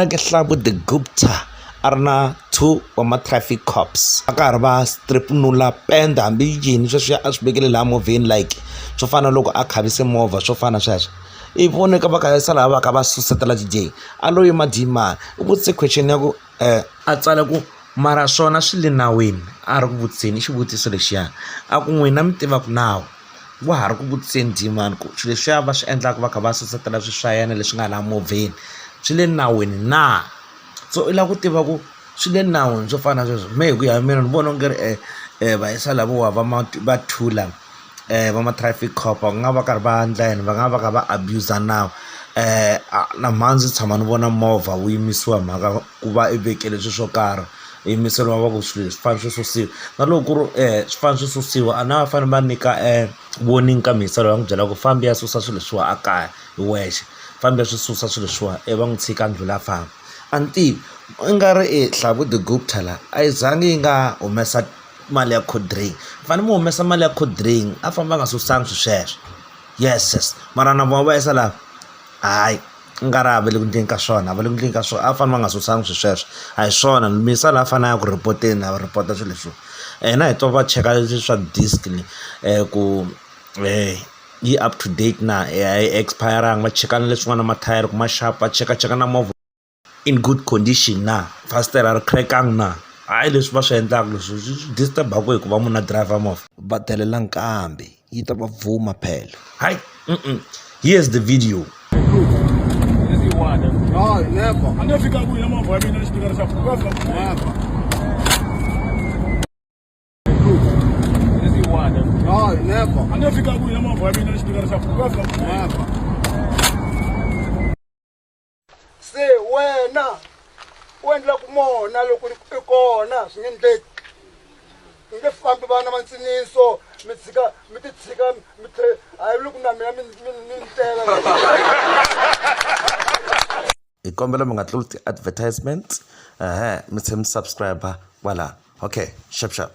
Voneke Hlavu the Gupta a ri na 2 wa ma-traffic cops va karhi va stripnula penda hambi yini sweswiya a swi vekele laha movheni like swo fana na loko a khavise movha swo fana sweswo i voneke va kha sala va kha va susetela D_J a lo yima D-man u vutise question ya ku a tsala ku mara swona swi le nawini a ri ku vutiseni i xivutiso lexiya a ku n'wina mi tivaka nawu wa ha ri ku vutiseni D-man ku swilo leswiya va swi endlaka va kha va susetela swilo swa yena leswi nga laha movheni swi le nawini na. So i lava ku tiva ku swi le nawini swo fana na sweswo mehe hi ku ya hi mina ni vona onge ri vayisa lavawa va ma va thula va ma-traffic cop va nga va karhi va endla yini va nga va kha va abuse nawu na mhandzi tshama ni vona movha wu yimisiwa hi mhaka ku va i vekele swilo swo karhi yimiseriwa va ku swilo leswi fanele swi susiwa na loko ku ri swi fanele swi susiwa a na va fanele va nyika warning ka muyiselo va n'wi byela ku fambi ya susa swilo leswiwa a kaya hi wexe fambi ya swi susa swilo leswiwa ivi va n'wi tshika a ndlhula a famba a ni tivi i nga ri i Hlavu the Gupta la a yi zangi yi nga humesa mali ya cold drink fanele mu humesa mali ya cold drink a famba a nga susangi swilo sweswo yes yes mara na vona va yisa laha hayi i nga ri a va le ku endleni ka swona a va le ku endleni ka swona a fanele va nga susangi swilo sweswo a hi swona muyisa la a fanele a ya ku report-eni a report-a swilo leswiwa hina hi twa va cheka leswi swa disc le ku yi up to date na a yi expire-angi va cheka na leswin'wana mathayere ku ma sharp va chekacheka na movha in good condition na fasitere a ri crack-angi na hayi leswi va swi endlaka leswi swi disturb-aku hi ku va munhu a driver movha va delela nkambi yi ta va vuma phela hayi here's the video. No, never. A nge fika kwihi na movha wa mina ni xipikara xa ku Never. No, never. A nge fika kwihi na movha wa mina ni xipikara xa ku Never. Se wena u endla ku mona loko i kona swi nge endleki mi nge fambi vana va nciniso mi tshika mi ti tshika mi tlhe hayi loko na mina mi mi mi ni tela Hi kombela mi nga tluli ti-advertisement mi tlhela mi subscribe kwala okay xap xap.